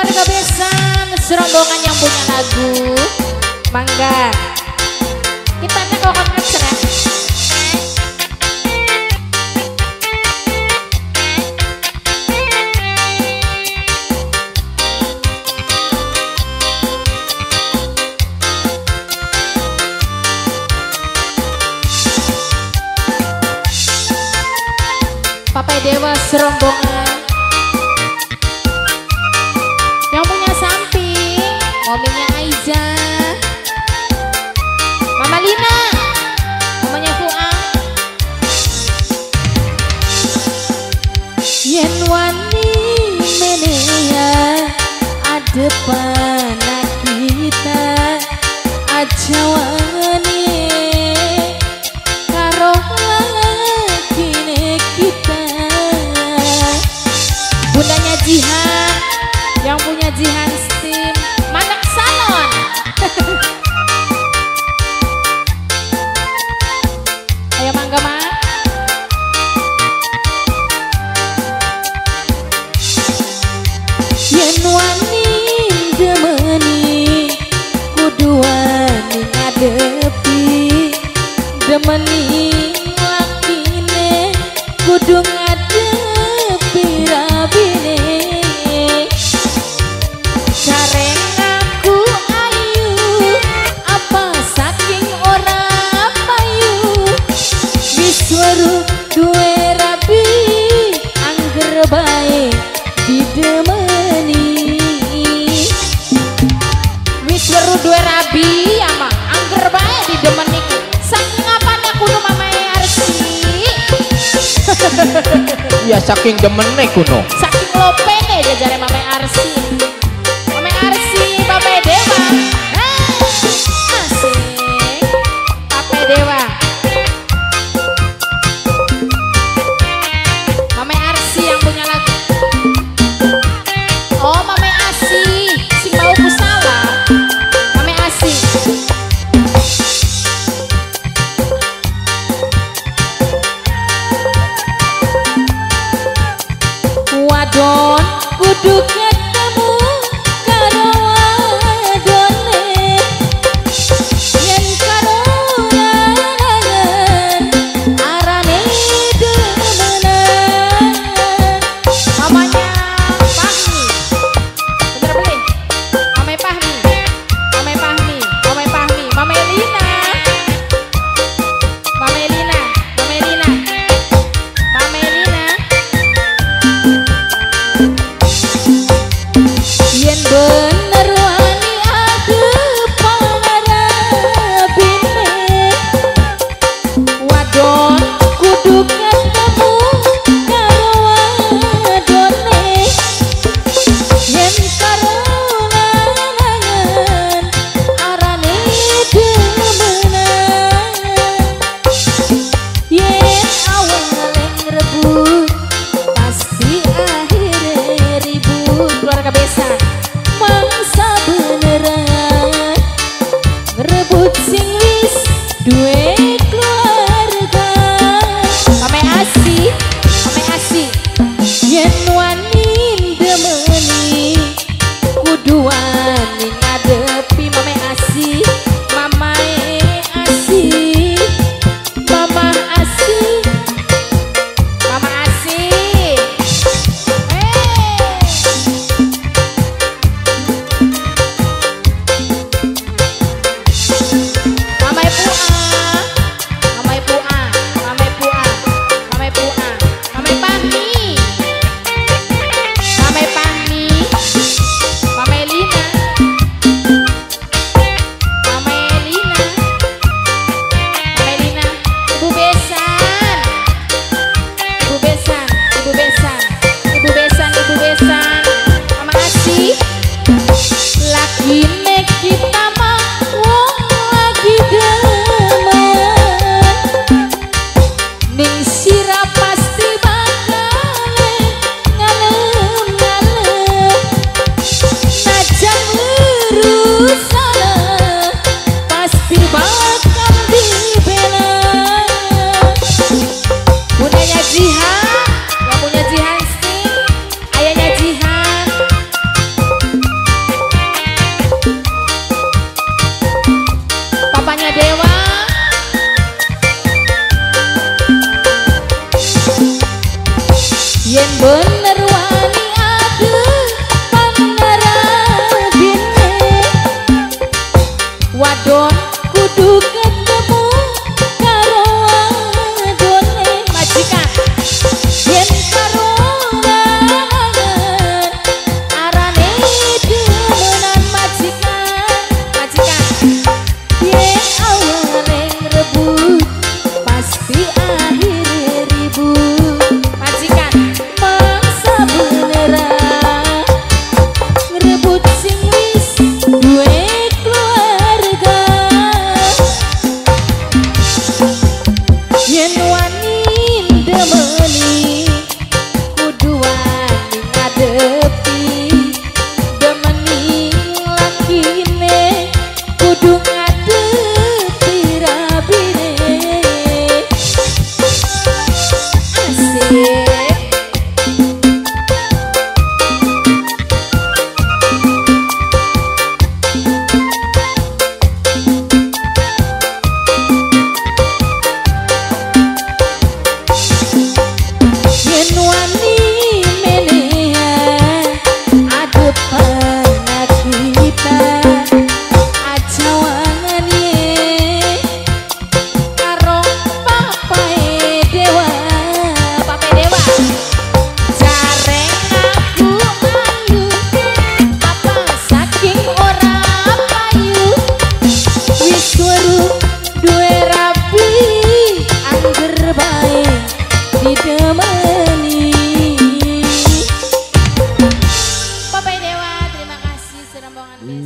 Keluarga besan serombongan yang punya lagu. Mangga. Kita nek kok ngecer. Papai Dewa serombongan yang punya samping, mominya Aiza, Mama Lina, mamanya Fuang. Yen wani menea adepan kita aja wani karo lakine kita. Bundanya Jihan, yang punya Jihan Steam, Manak Salon. Ayo mangga ma. Yen wani demeni kudu wani ngadepi, demeni lakine kudu ngadepi rabine. Jareng aku ayu apa saking ora payu, wis weruh duwe rabi angger bae didemeni. Wis weruh duwe rabi ama angger bae didemeni. Saking apane kuno mamae Arsi? Ya saking demene kuno. Saking lopene dia jare mamae Arsi. Mamae Arsi, Papai Dewa. Asik. Papai Dewa. Mamae Arsi yang punya lagu. Oh, Mamae Asi, sing mau ku salah. Mamae Asi. Wadon kudu ketemu karo wadone, yen karo lanangan arane demenan. Mamanya Fahmi, bener beli? Mamae Fahmi, Mamae Fahmi, Mamae Fahmi, Mamae Lina, Mamae Lina, Mamae Lina, Mamae Lina. Yen bener wani adep panarabine, wadon kudu ketemu karo wadone majikan. Yen karo lanangan arane demenan majikan, majikan. Yen awale ngrebut pasti akhire ribut, majikan. Mangsa beneran ngrebut sing wis duwe keluarga. Yen wani ndemeni kudu wani ngadepi, demeni lakine kudu ngadepi rabine. Asik. Yen wani menehan adep anak kita, aja wangane karo papae dewa, papae dewa. Jare ngaku ayu apa saking ora payu, wis weruh duwe rabi angger bae didemeni. Papai Dewa, terima kasih serombongan.